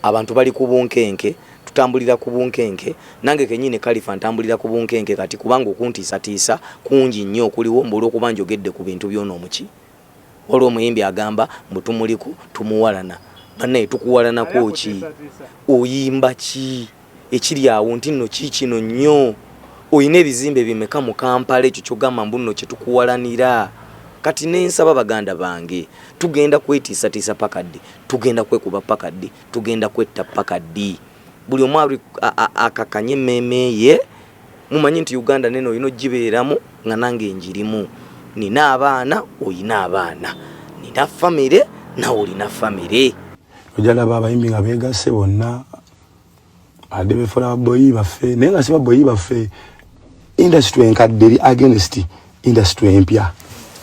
Abantu bali ku bunkenke, tutambulira ku bunkenke. Nange kenyini Kalifa ntambulira ku bunkenke kati kubanga okuntiisatiisa kungi nnyo okuliwo mbu olw'okuba njogedde ku bintu by'ono omuki. Waliwo omuyimbi agamba mbu tumuliko tumuwalana. Bannaye tukuwalanako ki? Oyimba ki ekiri awo nti nno kiikino nnyo? Olina ebizimbe bimeka mu Kampala ekyo ky'ogamba mbu nno kye tukuwalanira? Kati ne nsaba baganda bange, tugenda kwetiisatiisa paka ddi? Tugenda kwekuba paka ddi? Tugenda kwetta paka ddi? Buli omu akakanye emmeeme ye. Mumanyi nti Uganda nene olina ogibeeramu nga nange njirimu. Nina abaana, olina abaana. Nina famire, nawe olina famire. Ojja laba abayimbi nga beegasse bonna ade befuula baboyi baffe, naye nga si baboyi baffe. Industry enkadde eri against industry empya.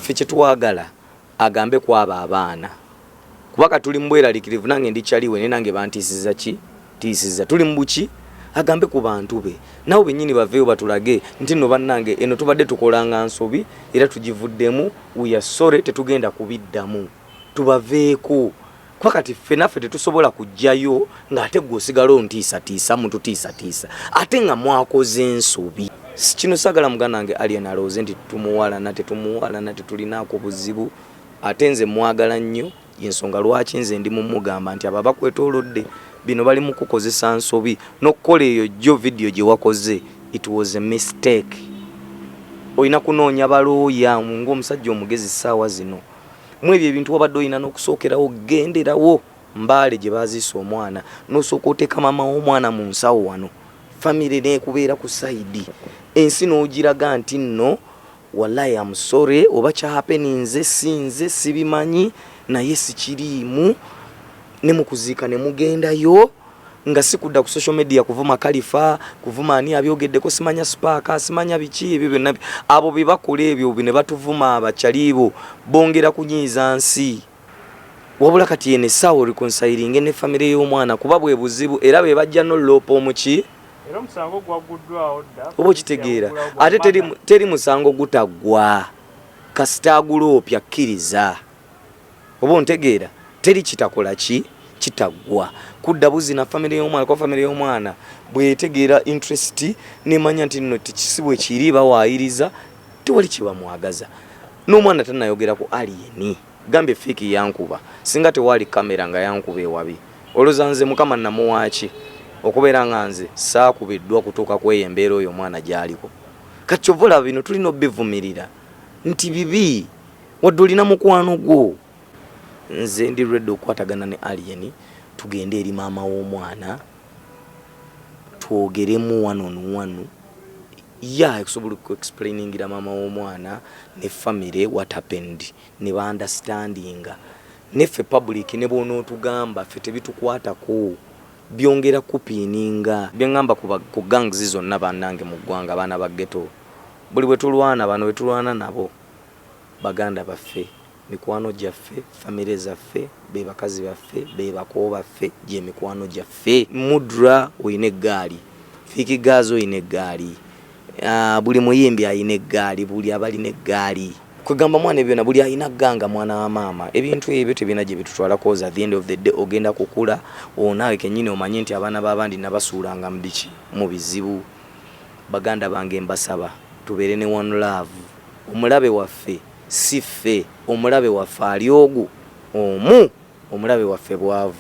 Ffe kyetwagala agambe kwabo abaana, kuba kati tuli mu bweraliikirivu. Nange ndi chaliwe, naye nange bantiisiza ki tiisiza. Tuli mu buki, agambe ku bantu be, nabo bennyini baveeyo batulage nti nno bannange eno tubadde tukolanga nsobi era tugivuddemu, we are sorry, tetugenda kubiddamu, tubaveeko. Kuba kati ffe naffe tetusobola kujjayo ng'ate gwe osigala ontiisatiisa, mututiisatiisa ate nga mwakoze ensobi. Kino saagala muganda wange Alien alowooze nti tumuwalana. Tetumuwalana, tetulinaako buzibu, ate nze mwagala nnyo. Yensonga lwaki nze ndi mumugamba nti abo abakwetoolodde bino bali mu kukozesa nsobi n'okukola eyo jjo vidiyo gye wakoze, it was a mistake. Olina kunoonya balooya ng'omusajja omugezi ssaawa zino. Mu ebyo ebintu wabadde olina n'okusookerawo genderawo Mbaale gye baziisa omwana, n'osooka oteeka maama w'omwana mu nsawo wano, famire n'ekubeera ku sayidi, ensi n'ogiraga nti nno wallahi am sorry, oba kyahappeninze si nze sibimanyi, naye sikiriimu. Ne mu kuziika ne mugendayo nga si kudda ku social media kuvuma Kalifa, kuvuma ani abyogeddeko, simanya Spark, simanya biki ebyo byonna. Abo bye bakola ebyo ne batuvuma abakyaliibo, bongera kunyiiza nsi. Wabula kati eno essaawa oreconcilinge ne famire y'omwana, kuba bwe buzibu era be bajja n'oloopa omuki. Era omusango gwaguddwawo dda. Oba okitegeera, ate teri musango gutaggwa, kasita aguloopya kkiriza. Oba ontegeera, teri kitakola ki kitaggwa kudda buzina famire y'omwana, kuba famire y'omwana bwetegeera interest nemanya nti nno tekisi bwe kiri, bawaayiriza, tewali kyebamwagaza. N'omwana tannayogera ku Alien, gambye Fik yankuba, singa tewaali kamera nga yankuba ewabi. Olowooza nze Mukama namuwaaki okubeera nga nze saakubiddwa kutuuka ku eyo embeera oyo omwana gy'aliko? Kati kyova olaba bino tulina obivumirira nti bibi, wadde olina mukwano gwo. Nze ndi ready okukwatagana ne Alien, tugende eri maama w'omwana twogeremu one on one. Ya okusobola okuexplainingira maama w'omwana ne family what happened, ne ba understandinga. Neffe public ne bw'onootugamba ffe tebitukwatako, byongera kupiininga. Bye ŋŋamba ku gangs zonna bannange mu ggwanga, abaana ba ghetto, buli bwe tulwana, bano bwe tulwana nabo baganda baffe, mikwano gyaffe, famire zaffe, be bakazi baffe, be bako baffe, gyemikwano gyaffe. Mudra olina eggaali, Fik Gaza olina eggaali, buli muyimbi alina eggaali, buli abalina eggaali, kwegamba mwana ebyona buli alina ganga mwana wa maama. Ebintu ebyo tebirina gye bitutwala, 'cause at the end of the day ogenda kukula onaawe kennyini omanye nti abaana b'abandi nabasuulanga mu biki, mu bizibu. Baganda bange, mbasaba tubeere ne one love. Omulabe waffe si ffe, omulabe waffe ali ogu omu, omulabe waffe bwavu.